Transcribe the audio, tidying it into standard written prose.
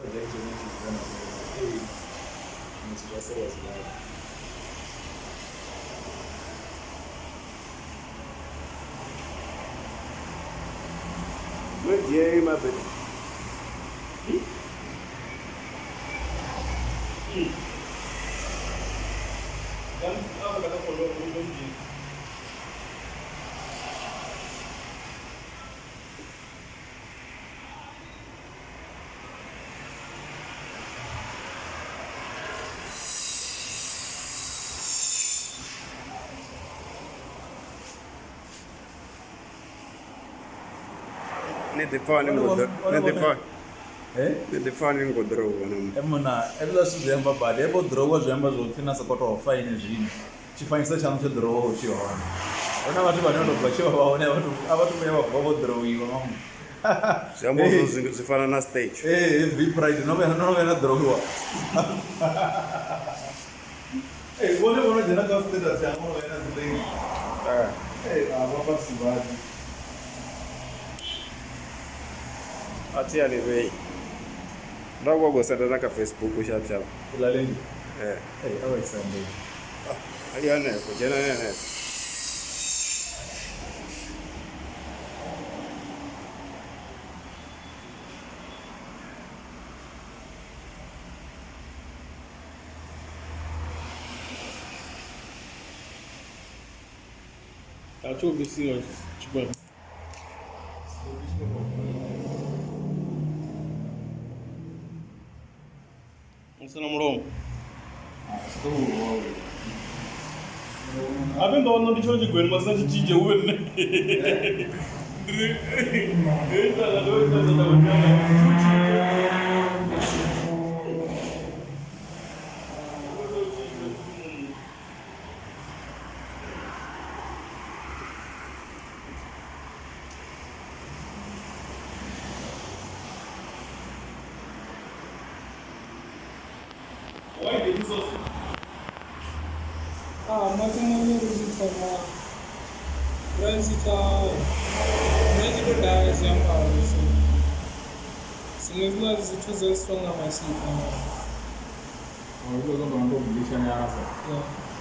Project ine tshi vhona uri zwiṅwe zwithu zwa serious ngayo. No dzhia mabebe. Ni ḓi pfa ni ngo ni ḓi pfa ni ḓi pfa ni ngo ḓorowa na E munna hezwiḽa zwithu zwi amba badi hevho ḓorowa zwi amba zwo pfhi na sokou tou fa ini zwino tshifanyiso tshaṋu tsho ḓorowaho tshi hone hu na vhathu vhane vha tou bva tshe vha vha hone a vha thu vhuya vha vuwa vho ḓorowiwa nga munna zwi amba zwo zwi fana na stage ee v pride no vhuya no vhuya na ḓorowiwa ee vhone vho no dzhena kha status yanga vho no vhuya na dzi link ee a vha farisi vhanzhi a thi a ni vhei nda ku go senda na kha Facebook sharp sharp iḽa link eh ee a vha i sende i hanefho dzhena hanefho. A tshi bvisiwa tshigwada. U si na mulomo. Habe ndo wana ndi tshone tshigwena masina tshithinzhe hu vhe nṋe. Ndi ri ndo ita nda Mathomoni ri tshi thoma ra tshi ita nṋe tshi to daya zwiambaro so zwiṅwe zwiḽa zwithu zwo zwi tonga mashika. Zwiḽa zwo tonga to bleacher nyana so. Yeah.